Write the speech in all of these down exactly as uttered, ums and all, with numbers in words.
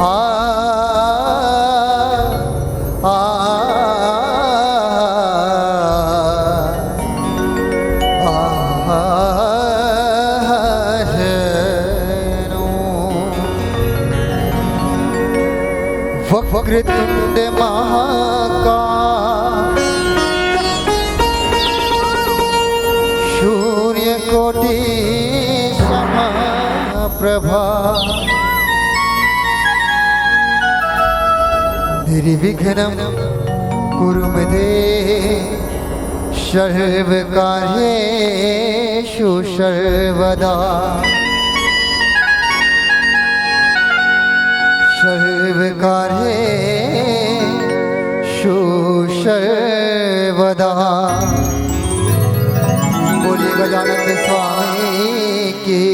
आ, आ, आ, आ, हे नो। वक्रतुंड महाकाय, सूर्यकोटि समप्रभा। निर्विघ्नं कुरु मे देव सर्वकार्येषु सर्वदा। सर्वकार्येषु सर्वदा। बोलिए गजानन स्वामी की।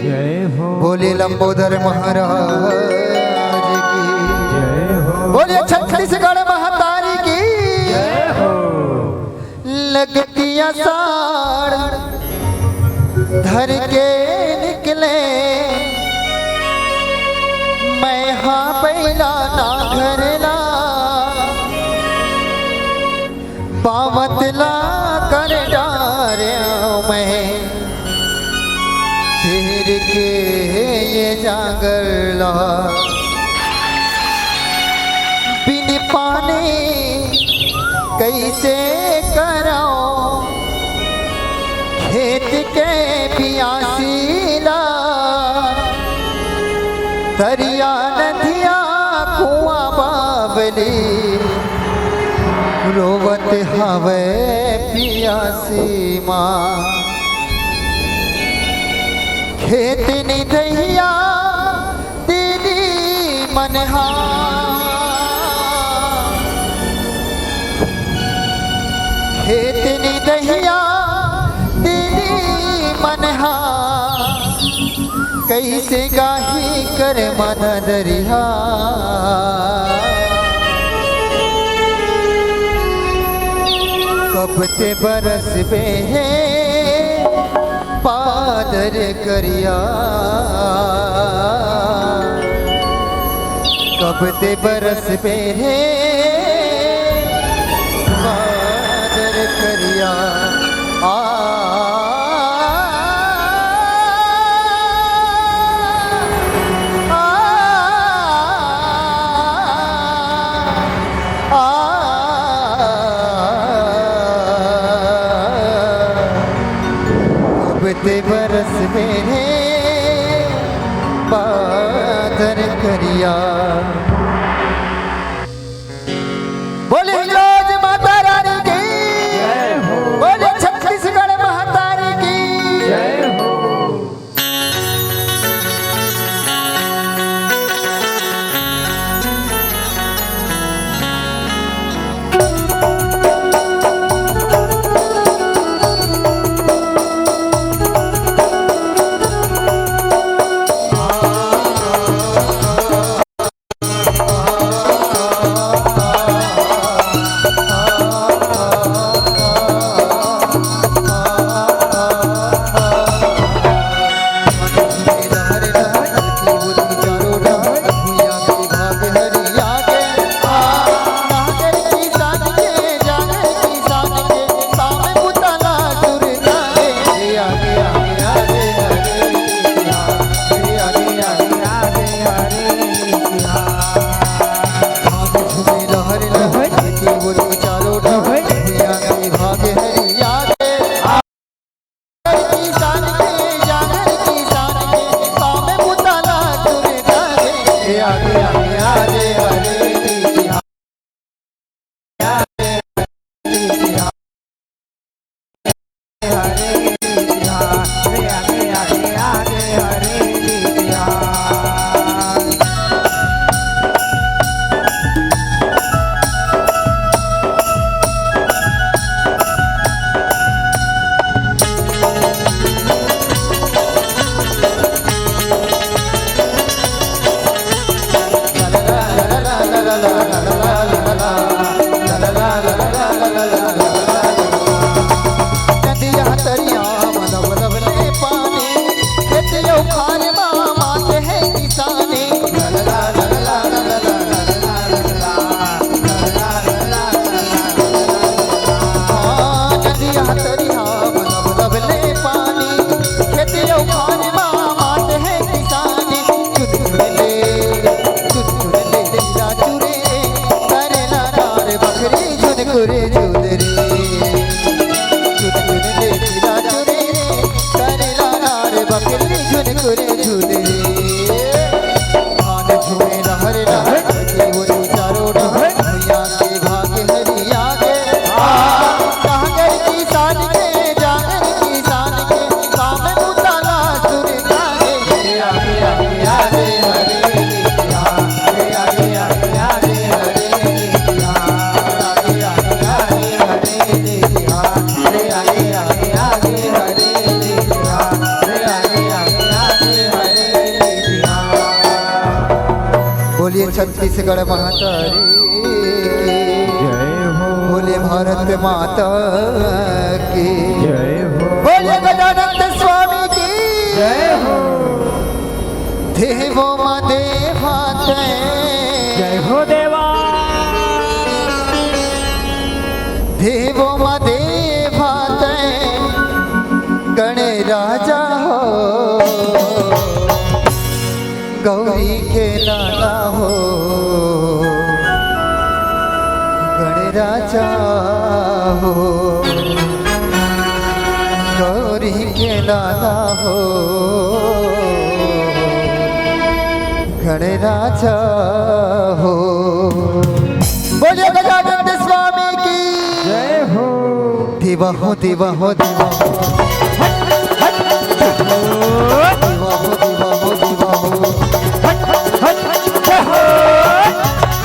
जय हो। बोलिए लंबोदर महाराज की। जय हो। बोलिए छत्तीसगढ़ महतारी की। जय हो। लगतिया साड़ धर के निकले, मैं हाँ बैला ना घरला। पावत ला कर डार्या मैं, तेर के ये जांगर ला। बिन पानी कइसे करव खेत के बियासी ला। तरिया नदिया कुआं बावली रोवत हवे पियासी माँ। खेत निंदइया दीदी मन हा, खेत निंदइया दीदी मन हा, कइसे गाही कर मन दरिहा। कब ते बरसबे हे बादर करिया, कब ते बरसबे हे बादर करिया। आ, आ, आ, अब ते बरसबे हे बादर करिया। बोले हिंगराज माता रानी की। जय हो। बोले छत्तीसगढ़ महतारी की। जय हो। रे झूल रे, झुनझुन ले गिरा चुरे रे, करे ला नार बकरी झुनकुरे झूल रे। धान झूमे लहर लहर, के वो चारों डहर, भैया के भाग हरिया गे। आ, कांगर किसान के, जांगर किसान के, काम मुताला सुरता गे। आगे, आगे, आगे, हरे कृष्णा। बोलिए छत्तीसगढ़ महातारी की। जय हो। बोलिए भारत माता की। जय हो। बोलिए गजानंद स्वामी की। जय हो। देवो मा देवा तैं। जय हो देवा। देवो मा देवा तैं। गणराजा हो। गौरी के लाला हो। गणराजा हो। गौरी के लाला हो। गणराजा हो। बोलिए गजानंद स्वामी की। जय हो। देवा हो, देवा हो, देवा हो। देवा हो, देवा हो, देवा हो। जय हो।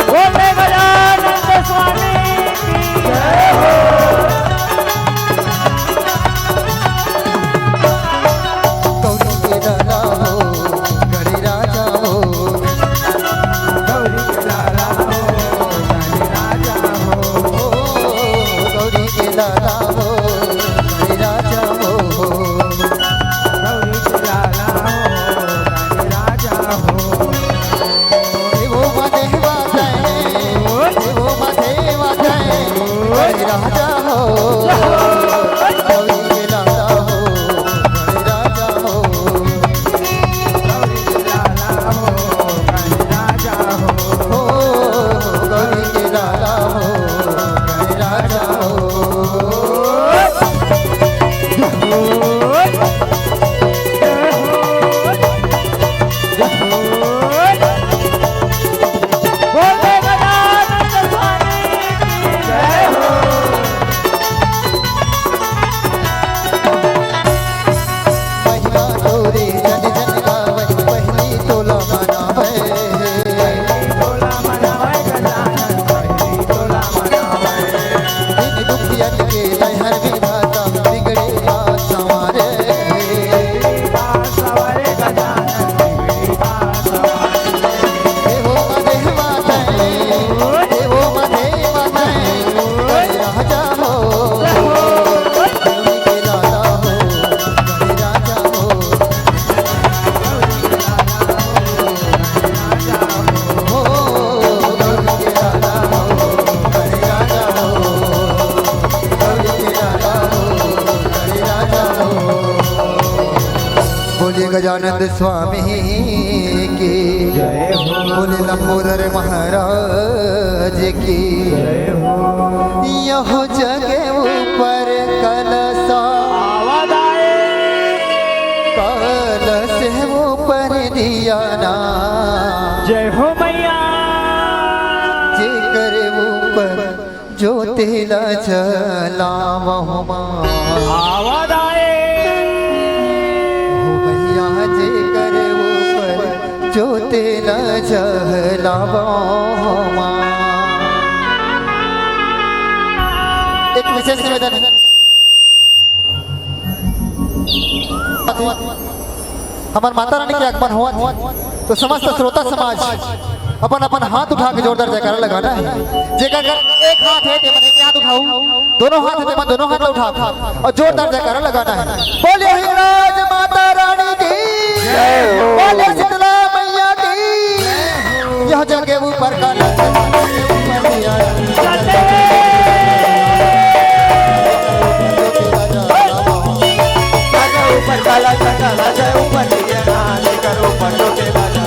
बोले गजानंद स्वामी की। जय हो। गौरी के लाला हो, गणराजा हो। गौरी के लाला हो, गणराजा हो। ओ, गौरी के लाला हो, गणराजा हो। गौरी के लाला हो, गणराजा हो। देवो मा देवा तैं, देवो मा देवा तैं, गणराजा हो। गौरी के लाला हो, गणराजा हो। गौरी के लाला हो, गणराजा हो। हो, गौरी के लाला हो, गणराजा हो। महिमा तोरे जन जन गावै, पहिली तोला मनावै। पहिली तोला मनावै गजानन, पहिली तोला मनावै। दीन दुखियन के तैं हर विधाता, बिगड़े बात संवारे। बिगड़े बात संवारे गजानन, बिगड़े बात संवारे। देवो मा देवा तैं, देवो मा देवा तैं, गणराजा हो। बोलिए गजानंद स्वामी की। जय हो। बोले लंबोदर महाराज की। जय हो। यह जग ऊपर कलसा। आवाज आए। कलश ऊपर दिया ना। जय हो मैया। जेकर ऊपर ज्योति ला जलावहूँ माँ। आवाज आए। हो भैया जेकर ऊपर ज्योति ला जलावहूँ माँ। एक विशेष निवेदन है। हमर माता रानी के आगमन होवत हे, तो समस्त श्रोता समाज अपन अपन हाथ उठा के जोरदार जयकारा लगाना है। जेकर कर एक हाथ है, ते मन एक हाथ उठाऊ, दोनों हाथ है, ते मन दोनों हाथ उठाऊ और जोरदार जयकारा लगाना है। बोलिए हिंगराज माता रानी की, जय हो। बोलिए शीतला मैया की। यह जग ऊपर का ऊपर काला चंदा राजा ऊपर दिया ना, जेकर ऊपर टोके राजा।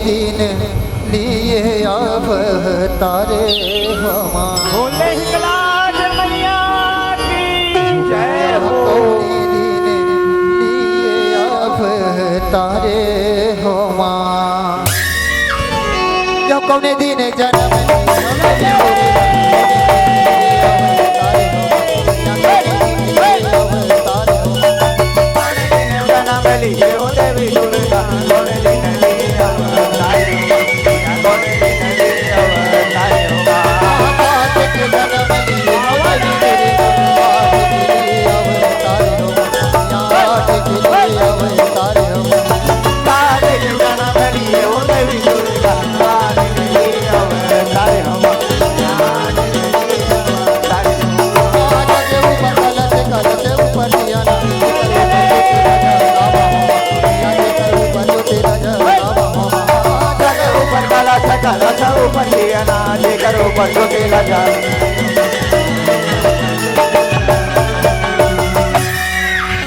दिन लिए अवतारे हमा। बोले हिंगलाज मैया की जय हो। कौने दिन लिए अवतारे हमा। यो कौने दिन जनम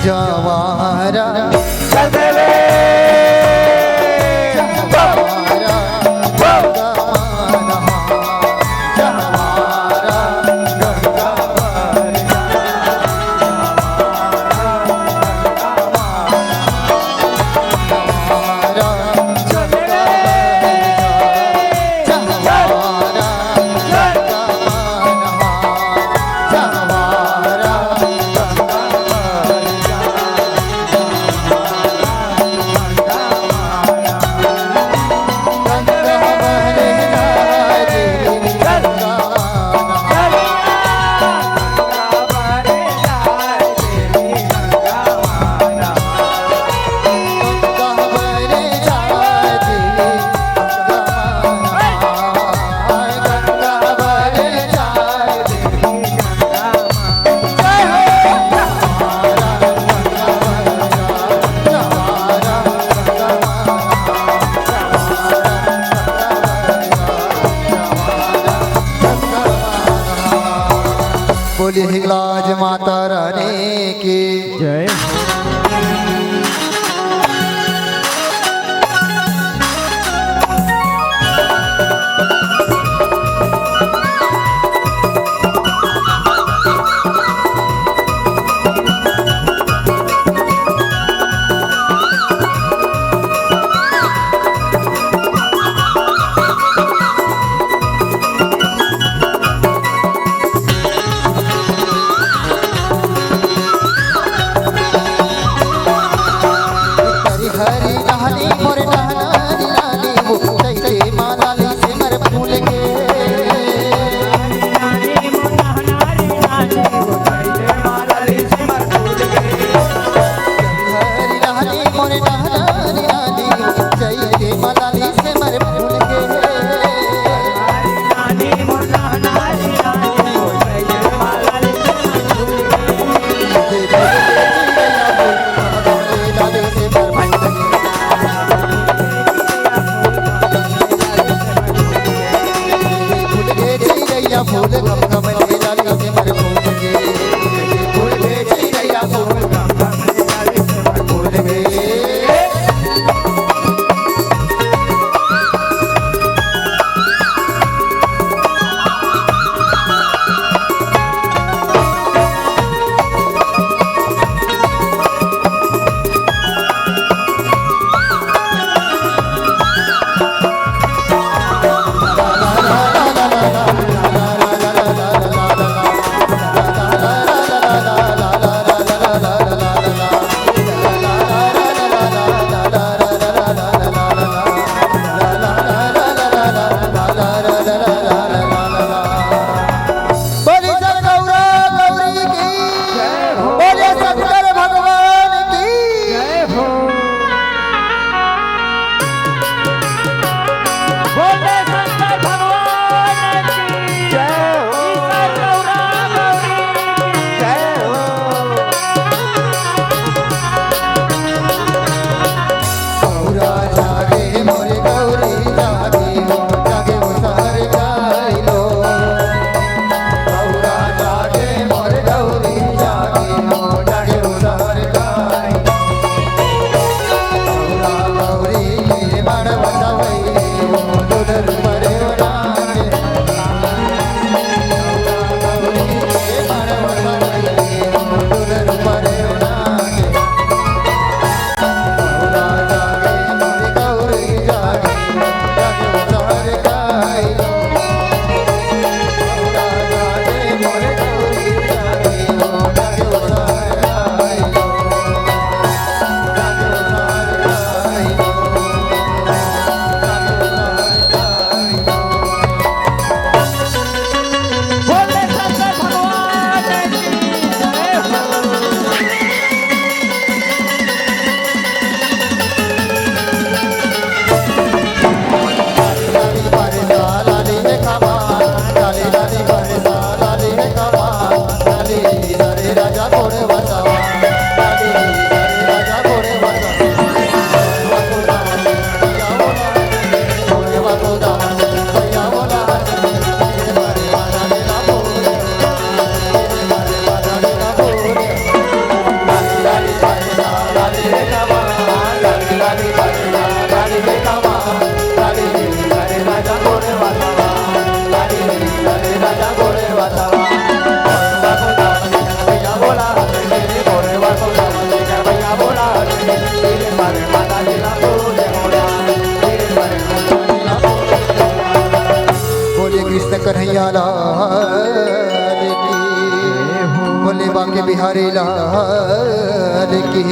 जवारा चल देवे। जवारा बोलिए हिंगलाज माता रानी की जय। कन्हैया लाल की, बोले बांके बिहारी लाल की।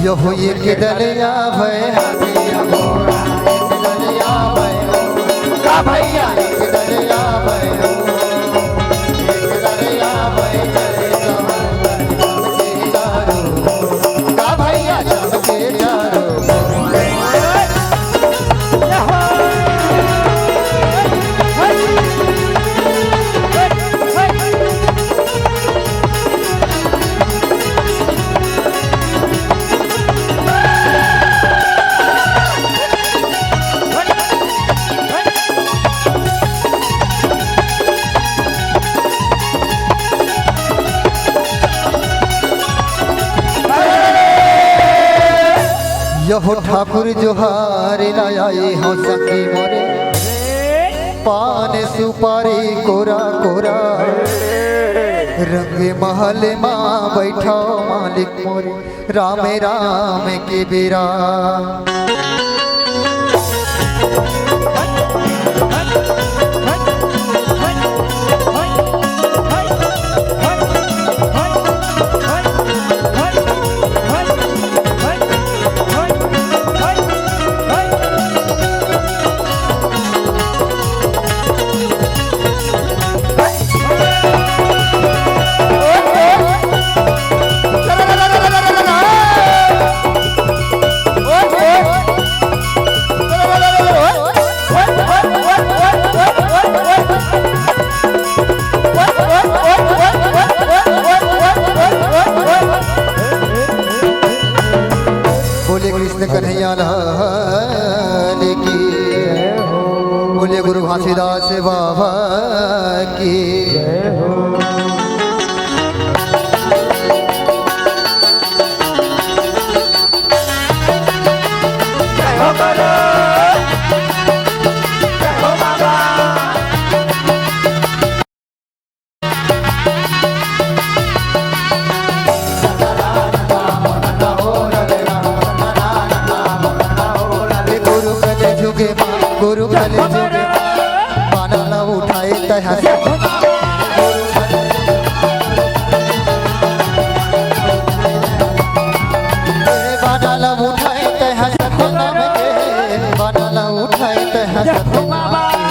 यहो एक दलिया भय, एक दलिया भय, का भैया एक दलिया भय, एक दलिया भय, का भैया जम के चारों। यहो ठाकुर जोहार ला आए हो संगी मोरे, पान सुपारी कोरा कोरा, रंग महल मा बैठो मालिक मोरे, राम राम के बेरा। बोले कृष्ण कन्हैया लाल की, बोले गुरु घासीदास बाबा की। गुरु कले जुगे माँ, गुरु कले जुगे माँ, बाना ला उठाए तैहा। बाना ला उठाए तैहा सतनाम के, बाना ला उठाए तैहा सतनाम के।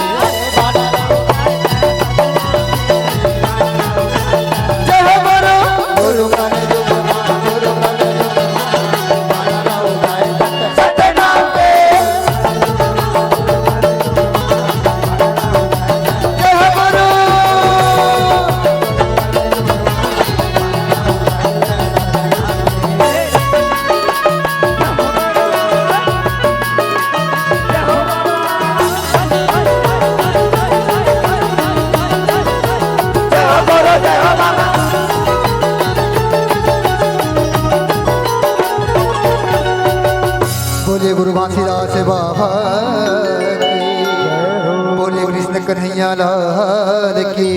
बोले गुरु घासीदास बाबा की, बोले कृष्ण कन्हैया लाल की।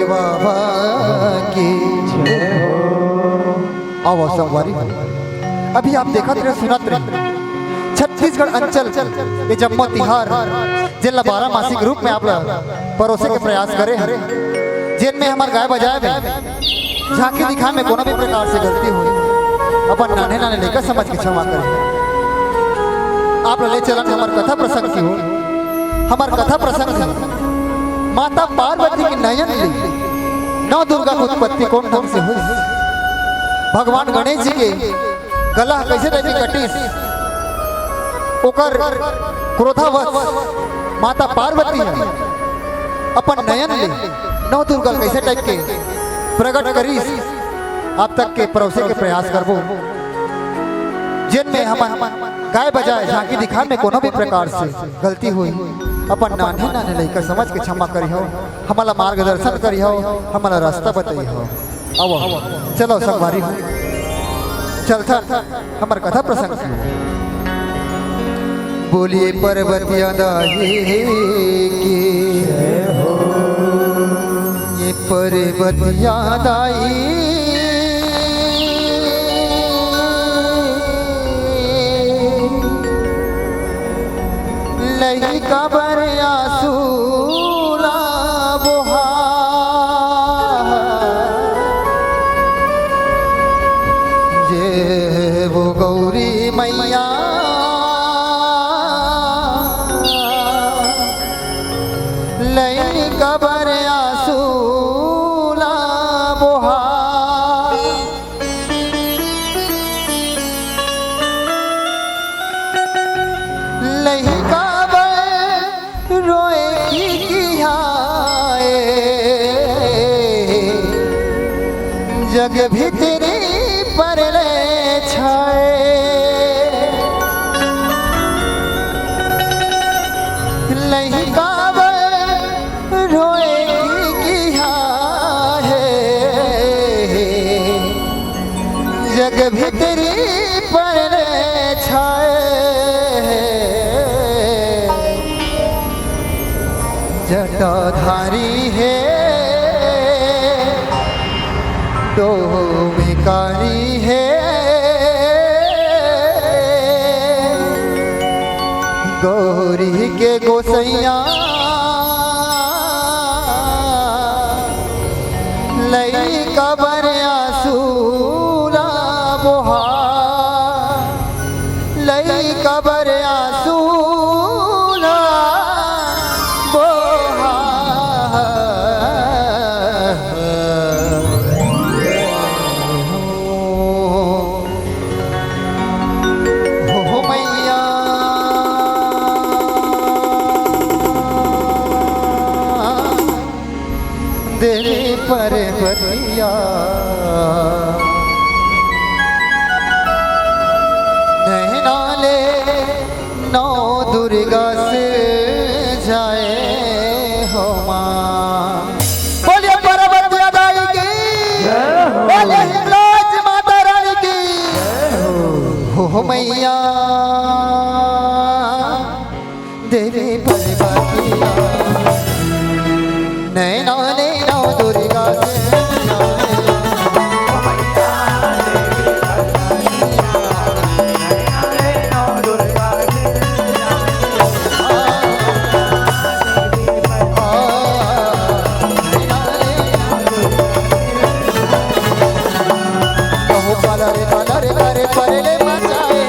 बाबा की जय हो। आओ संगवारी हो, अभी आप देखत रहे, सुनत रहे, छत्तीसगढ़ अंचल ये जम्मो तिहार, जेन ला बारह मासी के रूप में आप ला परोसे के प्रयास करे हरे, जेन में हमर गाय बजाए में, झांकी दिखाए में कोनो भी प्रकार से गलती होई, अपन नान्हे नान्हे लइका समझ के क्षमा करे। आप ला ले चलन हमर कथा प्रसंग की ओर। हमर कथा प्रसंग हे माता पार्वती के नयन ले नौ दुर्गा के उत्पत्ति कोन ढंग से होइस, भगवान गणेश जी के गला ह कइसे type के कटिस, ओकर क्रोधावश माता पार्वती ह अपन नयन ले नौ दुर्गा ल कइसे type के प्रगट करिस, आप तक के परोसे के प्रयास करबो। जेन में हमन गाय बजाए झांकी दिखाए में कोनो भी प्रकार से गलती होई, अपन नान्हे नान्हे लइका समझ के क्षमा करिहो, हमला मार्गदर्शन करिहो, हमला रास्ता बताइहो। आओ, चलो संगवारी हो, चलथन हमर कथा प्रसंग की। बोलिए पर्वतिया दाई की, ये पर्वतिया दाई। लइका बर आंसू ला बोहा, जे वो गौरी मैया। लइका बर आंसू ला बोहा। लइका बर रोए की किहाए, जग भीतरी परलय छाए। लइका बर रोए की किहाए, जग भीतरी परलय छाए। जटाधारी हे, डोमकारी हे, गौरी के गोसैया। लइका बर आंसू ला बोहा, लइका बर आंसू ला बोहा। हो, हो मैया। देवी पर्वतिया नैना ले नौ दुर्गा से जाए हो माँ। बोलिए पार्वतिया दाई की, बोलिए हिंगलाज माता रानी की। हो, हो मैया। देवी पर्वतिया नैना ले नौ दुर्गा से। कहूँ पाला रे पाला रे करे परेले मचाए।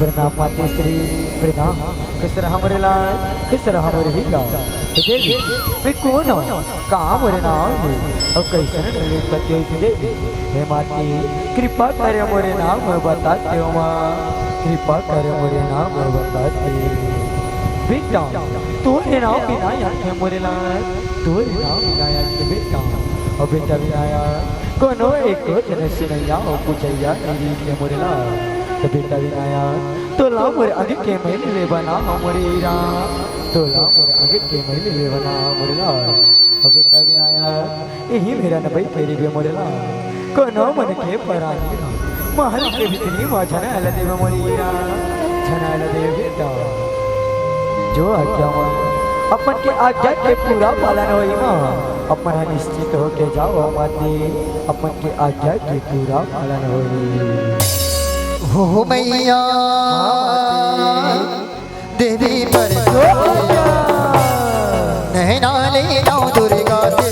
प्रणाम मातेश्री, प्रणाम। खुश रहा मोरे लाल, खुश रहा मोरे ही लाल। हे देवी, मैं कोन हंव? का मोरे नाम हे? अउ कइसन नली पति होइस देवी? हे माते, कृपा करे मोरे नाम बता दे माँ, कृपा करे मोरे नाम बता दे। बेटा, तोरे नाम विनायक हे मोरे लाल, तोरे नाम विनायक हे बेटा। अउ बेटा विनायक, कोनो एको झन सुनइया अउ पूछइया नइ रहिस हे मोरे लाल। त बेटा विनायक, तोला मोर अंग के मइल ले बना मोरे हीरा, तोला मोर अंग के मइल ले बना मोरे लाल। अउ बेटा विनायक, इही मेर न बइठे रहिबे मोरे लाल। कोनो मन के परानी ला महल के भीतरी म झन आए ल देबे मोरे हीरा, झन आए ल देबे बेटा। जो आज्ञा माँ, अपन के आज्ञा के पूरा पालन होही माँ। अपन ह निश्चिंत होके जाव माते, अपन के आज्ञा के पूरा पालन होही। हो, हो मैया, हाँ माते। देवी पर नैना ले नौ दुर्गा से।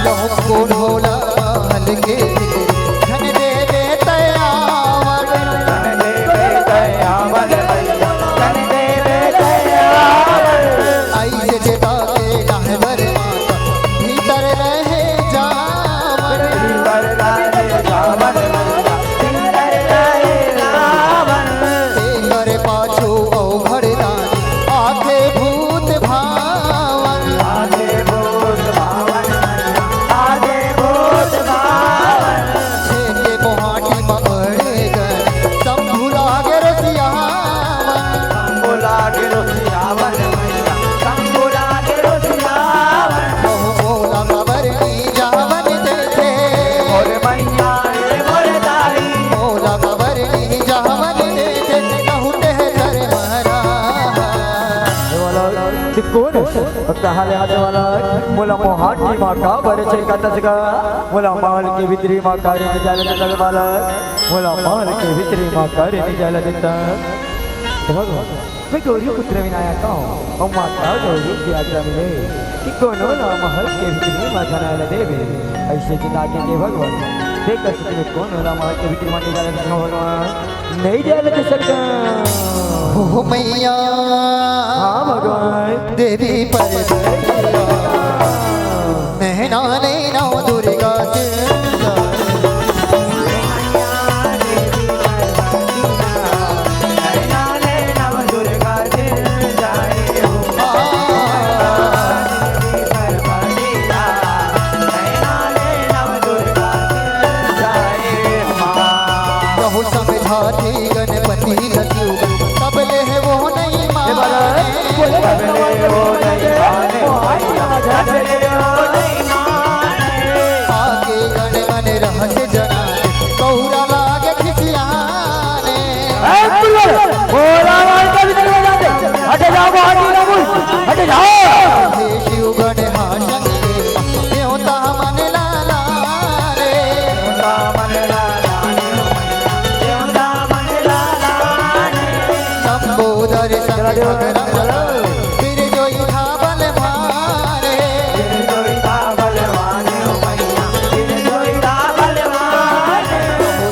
लहुम को ढोला महल के, धन देवे तयावन। धन देवे तयावन, धन देवे तयावन। ऐसे चेता के रहबर माता, भीतर रहे जावन। भीतर रहे जावन, भीतर रहे जावन। तेकर पाछू औघड़दान, आथे भूत भावन। आथे भूत भावन, आथे भूत भावन। छेके मोहाटी म अड़े गए, शंभु लागे रोसियावन। शंभु लागे रोसियावन, शंभु लागे रोसियावन। कहूँ मोला काबर नी जावन देथे। मोर मैया रे मोर दाई। मोला काबर नी जावन देथे, कहूँ तेह कर महाराज। हे वाला, तैं कोन हस? अउ कहाँ ले आत हस वाला? मोला मोहाटी म काबर छेकत हस गा? मोला महल के भीतरी म काबर नी जाए ल देथस वाला? मोला महल के भीतरी म काबर नी जाए ल देथस? हे भगवान, मैं गौरी पुत्र विनायक हंव, अउ माता गौरी के आज्ञा मिले कि कोनो ला महल के भीतरी म झन आए ल देबे। अइसे चिता के, के भगवान, देख सकत हस कोनो ला महल के भीतरी म नइ जाए ल देथस भगवान, नइ जाए ल दे सकंव। हो मैया, हाँ भगवान। देवी पर नैना ले नौ दुर्गा से। कहूँ समझाथी गणपति ल शिव, तब ले हे वो नइ माने। तब ले वो नइ माने। आगे गण मन रहस जनाने, गौरा लागे खिसियाने। ए, बोला, बोला, बोला, हटे जाओ, बाहर नहीं ना बोल, हटे जाओ। हे शिव गण हा शंकर, देवता मन लाला रे। लंबोदर संग खगरम, बिरजोई धावल मारे।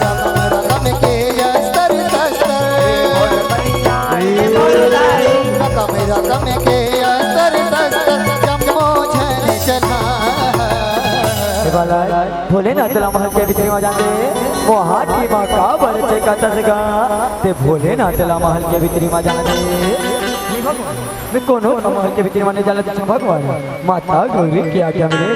रकम रकम के अस्तर शस्तर, रकम रकम के अस्तर शस्तर, जम्मो झन चला। हे बालक, भोलेनाथ ला महल के भीतरी म जान दे, मोहाटी म काबर छेकत हस गा, तैं भोलेनाथ ला महल के भीतरी म जान दे। मैं कोनो ला महल के भीतरी म नइ जाए ल देथंव भगवान, माता गौरी के आज्ञा मिले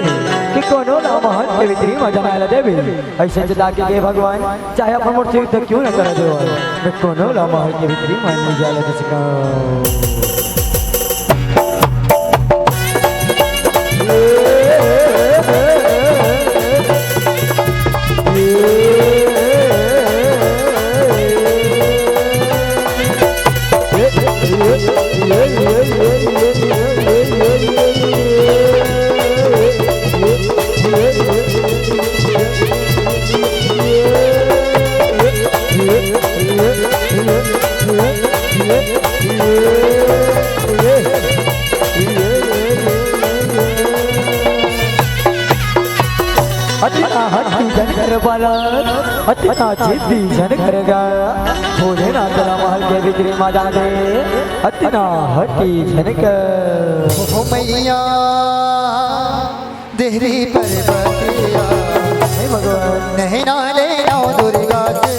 कि कोनो ला महल के भीतरी म झन आए ल देबे। अइसे चिता के, के भगवान, चाहे अपन मोर से युद्ध क्यों न करे देवल, मैं कोनो ला महल के भीतरी म नइ जाए ल दे सकंव। अतना जिद्दी झन कर गा, भोलेनाथ ला महल के भीतरी मा जाने, अतना हट्टी झन कर। हो मैया, देहरी पर्वतिया, हे भगवान। नैना ले नौ दुर्गा से।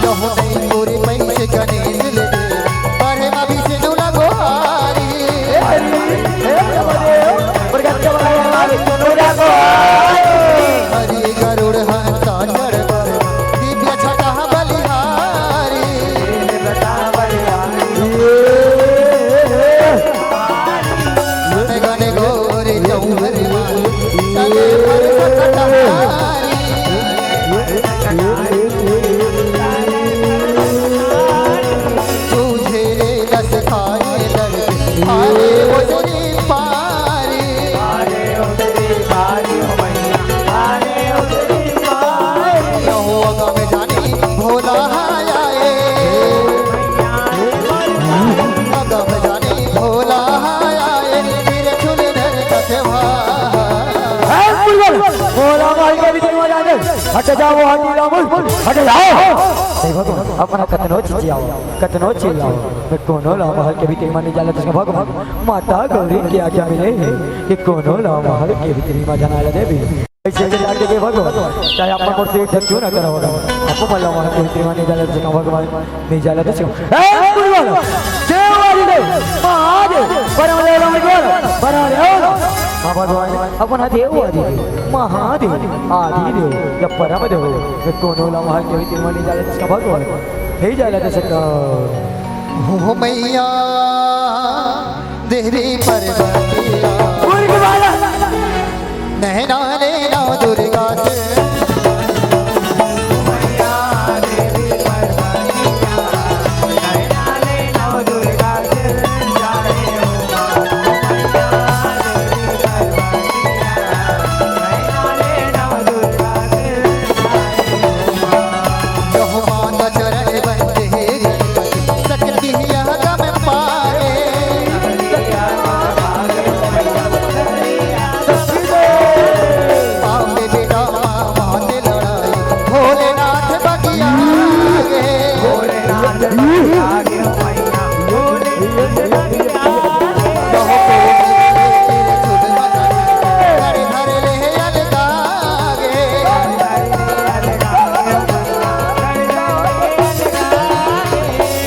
लहो नहीं पूरी पैसे गणेश ले दे, परे मा भी से नुला गोहारी। ए हरि, ए हरि, प्रगट के बना यार, नुला गोहारी। हरि गरुड़ हंसा चढ़ पर, दिव्य छटा बलिहारी। गण गण घोर चौहर माल, तले पर सकटहारी। जूझे रे लस खाए लड़के, आरे उतरी पारी। आरे उतरी पारी, हो मैया, आरे उतरी पारी। यहो अगम जानी भोला आए। अगम जानी भोला आए, फिर चुन धर कछवा। हे बुलबुल, भोला महल के भीतरी मा जाने। हट जाओ, हट जाओ, हट जाओ। हे भगवान, अपना कतनो चिचियाओ, कतनो चिल्लाओ, मैं कोनो ला महल के भीतरी मा नइ जाय ला देंव भगवान। माता गौरी के आज्ञा मिले हे कि कोनो ला महल के भीतरी मा जाय ला नइ देबे। अइसे के जाके दे भगवान, चाहे अपन मोर से एक झन क्यों ना करा होगा, अपन मन ला महल के भीतरी मा नइ जाय ला देंव भगवान, नइ जाय ला देंव। ए भगवान, देव आदि देव, महादेव, परम देव, परम देव। हाँ भगवान, अपन हा देव आदि देव, महादेव, आदि देव, या परम देव, मैं कोनो ला महल के भीतरी मा नइ जाय ला देंव भगवान, नइ जाय ला देंव। हो मैया, देहरी पर्वतिया। नैना ले नौ दुर्गा से।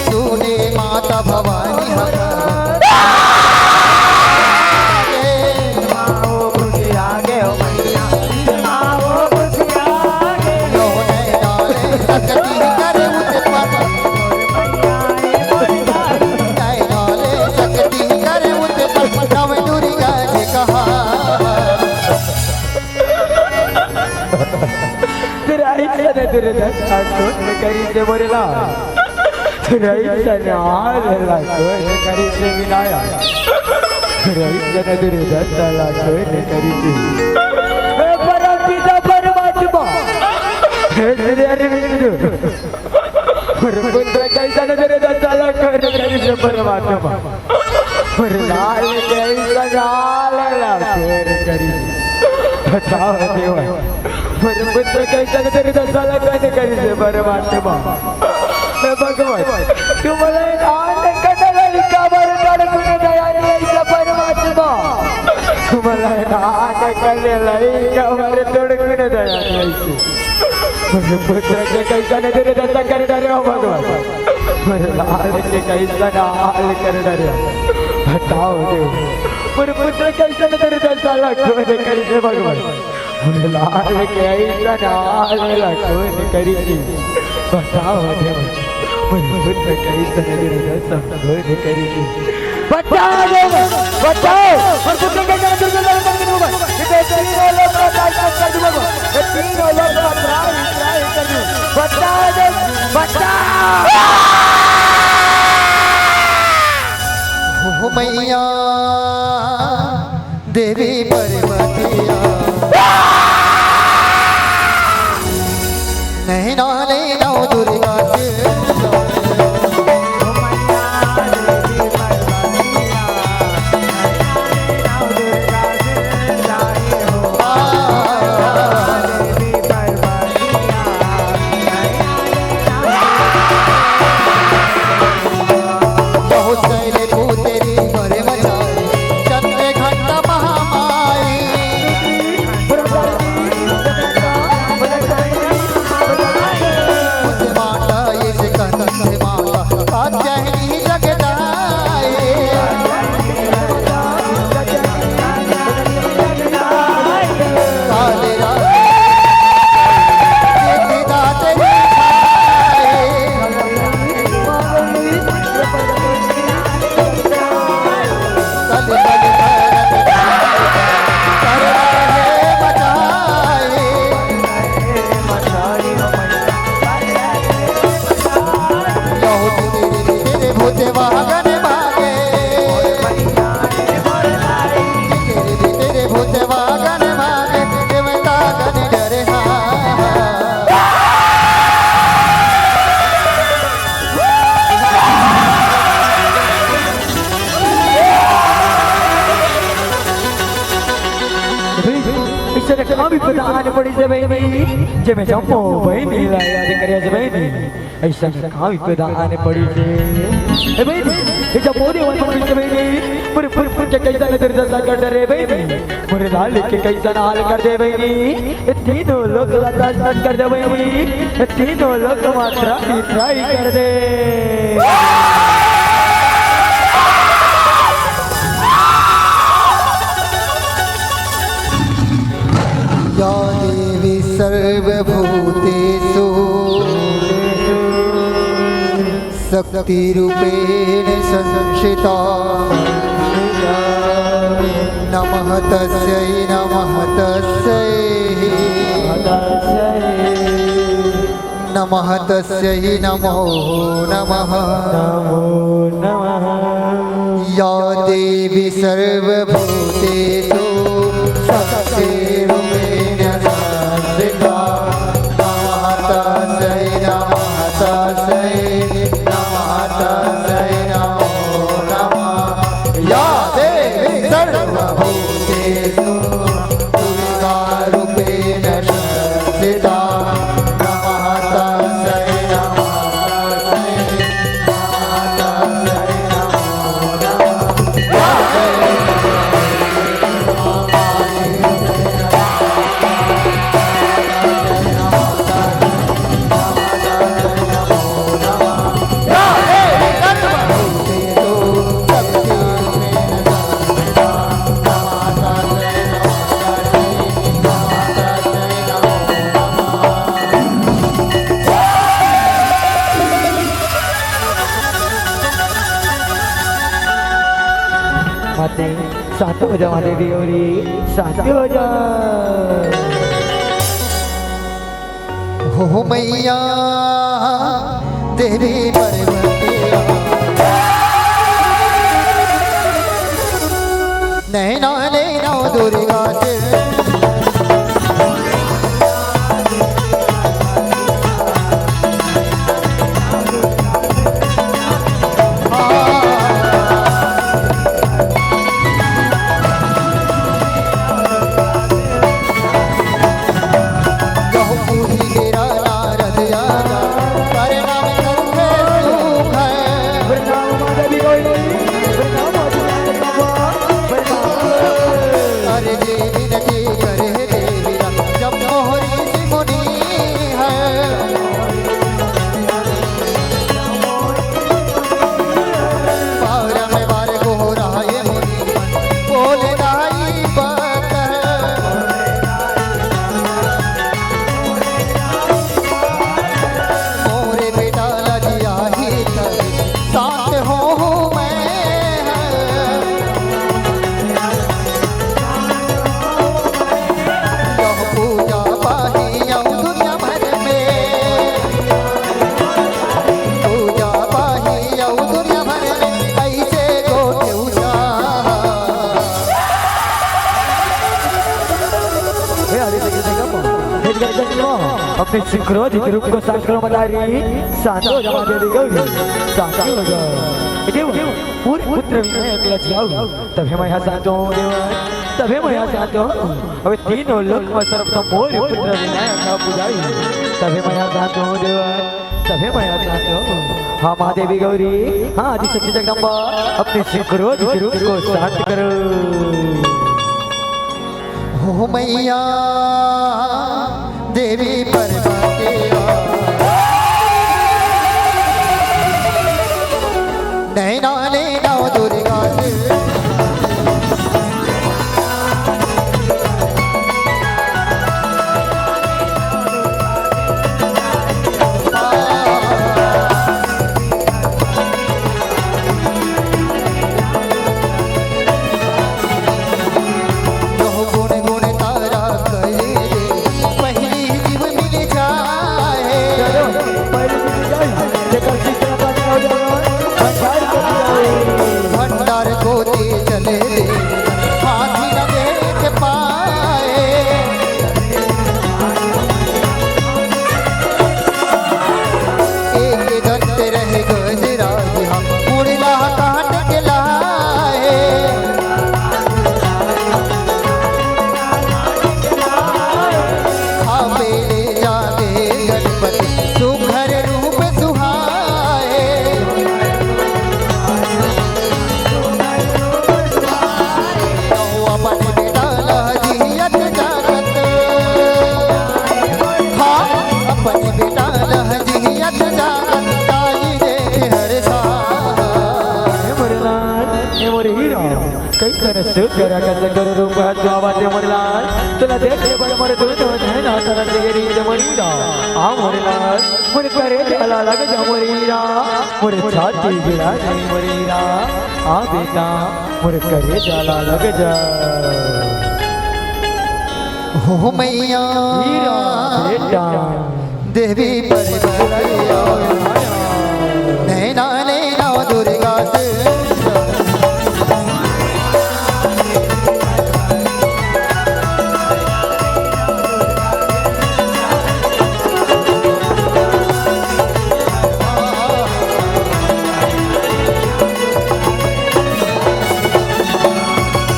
सुने माता भवानी हमार। तेरा इच्छा ने तेरे दस ठाकुर ने करी से बोले ला। तेरा इच्छा ने हाल ला कोई ने करी से विनाया। तेरा इच्छा ने तेरे दस ला कोई ने करी से। हे परम पिता परमात्मा। हे तेरे अरे विष्णु। मोर पुत्र कइसन दुर्दशा ला कोई नइ करिस हे परमात्मा। मोर लाल कइसन हाल ला कोई नइ करिस। बताओ देवा, मोर पुत्र कइसन दुर्दशा ला कोई नइ करिस हे परमात्मा। हे भगवान, तुमन ला नान कन लइका बर तड़पिन दया नइ हे परमात्मा। तुमन ला नान कन लइका बर तड़पिन दया नइ हे। मोर पुत्र के कइसन दुर्दशा कर डारे हो भगवान। मोर लाल के कइसन हाल कर डारे हो। बताओ देव। मोर पुत्र कइसन दुर्दशा ला कोई नइ करिस हे भगवान। मोर लाल के अइसन हाल ला कोई नइ करिस हे। बताओ देव। मोर पुत्र कइसन दुर्दशा कोई नइ करिस हे। बचा दे, बचाओ। मोर पुत्र के जन्म दुर्गा दर्शन कर दूंगा। ये तीनों लोग का त्राहि कर दूंगा। ये तीनों लोग का त्राहि, त्राहि कर दूंगा। बचा दे, बचा। हो मैया देवी पार्वतिया। दुर्गा सिर जाए हो। बहुत शैले भूतेरी बरे मचाए, चंद्र घंटा महामाई। माता इस कंठ माता, कात्यायनी जगदाई। काले रात सिद्धिदात्री छाई। कल कल करत करना है मचाई। यहू तेरे भूत वाहन भागे। तेरे भूत वाहन भागे, देवता गण डरे हा। अइसे का विपदा आन पड़िस बहिनी, जेमे जम्मो बहिनी ला याद करिस बहिनी। अइसे का विपदा आन पड़िस। ए बहिनी, ए जम्मो देवा मन पड़िस बहिनी। मोर, मोर, मोर के कइसन दुर्दशा कर डरे बहिनी। मोर लाल के कइसन हाल कर दे बहिनी। ए तीनों लोक ला तस तस कर दे बहिनी। ए तीनों लोक मात्रा पितराई कर दे। या देवी सर्वभूतेषु शक्तिरूपेण संस्थिता। नमः तस्यै, नमः तस्यै। नमः तस्यै नमो नमः। नमो नमः। या देवी सर्वभूतेषु शक्तिरूपेण संस्थिता। नमः तस्यै नमः तस्यै नमः तस्यै नमो नमः। या देवी सर्वभूतेषु दुर्गारूपेण संस्थिता। नमः तस्यै नमः तस्यै नमः तस्यै नमो नमः। या देवी माते, शांत हो जा माते देवरी, शांत हो जा। हो मैया देवी पार्वतिया, नैना नैना दुर्गा से। अपने सिंह क्रोध के रूप को शांत करो मदारी, शांत हो जा माँ देवी गौरी, शांत हो जा। देव, पूरी पुत्र विनय अगला जाओ, तभे मैं यहाँ शांत हूँ देवा, तभे मैं यहाँ शांत हूँ। अबे तीनों लोक में सर्वप्रथम मोर पुत्र विनय का पुजारी, तभे मैं यहाँ शांत हूँ देवा, तभे मैं यहाँ शांत हूँ। हाँ माँ देवी गौरी, हाँ आदि शक्ति जगदम्बा, अपने सिंह क्रोध के रूप को शांत करो। हो मैया देवी पार्वती, नैना नैना दुर्गा। भंडार कोती चले दे, हाथी न देख पाए। एक दंत रहे गजराज, हम मुड़ला काट के लाए। खावे ले जाने गणपति, सुघर रूप सुहाए। अपन बेटा लहजियत जागत, हाँ, अपन बेटा लहजियत जागत, ताई देख हर्षा। हे मोरे लाल, हे मोरे हीरा, कैसन सुघर कस गुर रूप है सुहावत हे मोरे लाल, तुला देखे बर मोर दुनो नैन तरस गे रे मोरे हीरा। आ मोरे लाल, मोर करेजा ला लग जा मोरे हीरा, मोर छाती गिरा दे मोरे हीरा। आ बेटा, मोर करेजा ला लग जा। हो मैया हीरा बेटा। देवी पार्वती, नैना नैना दुर्गा से।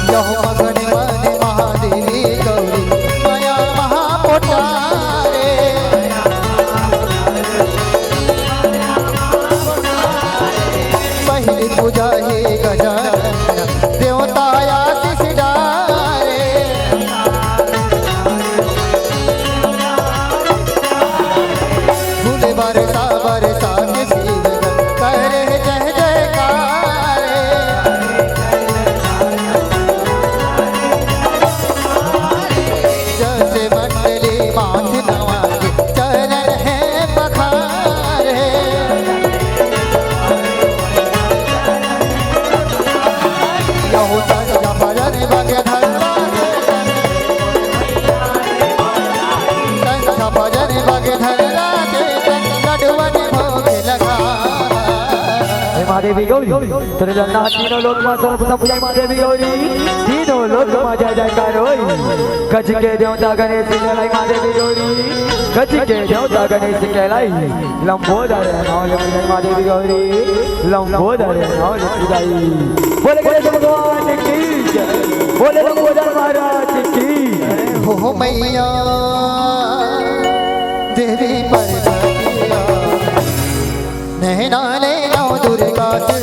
यहो मगन मन महादेवी गौरी, मया महापोटारे। पहिली पूजा हे गजानन, देवता आशीष डारे। फूल बरसा बरसा के शिव करे जय जयकार। जस मंडली माथ नवा के चरण है पखारे। यहू संध्या भजन बगे धरवा के, संध्या भजन बगे धरवा के, लडुअन भोग लगा। हे माँ देवी गौरी, तोरे ललना तीनों लोक मा सर्वप्रथम पूजा माँ देवी गौरी, तीनों लोक मा जय जयकार होई। गज के देवता गणेश कहलाई माँ देवी गौरी, गज के देवता गणेश कहलाई। लंबोदर नाव लेवई माँ देवी गौरी, लंबोदर नाव लेवई। बोले गणेश भगवान की जय, बोले लंबोदर महाराज की। हो मैया देवी पार्वतिया, नैना नैना दुर्गा से।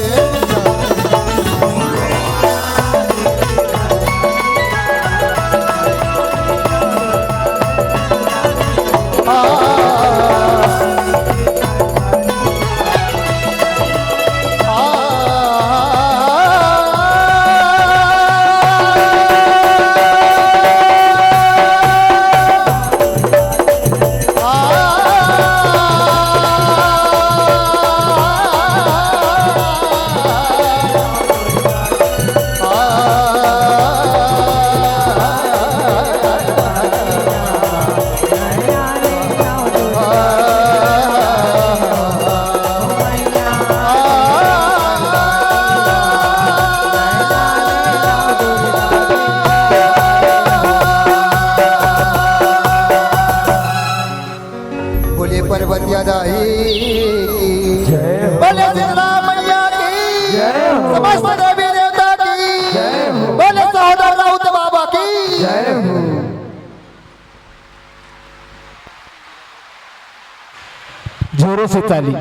पार्वतिया दाई की जय हो। बोले शीतला मैया की जय हो। समस्त देवी देवता की जय हो। बोले सहोदर राउत बाबा की जय हो। जोरों से ताली।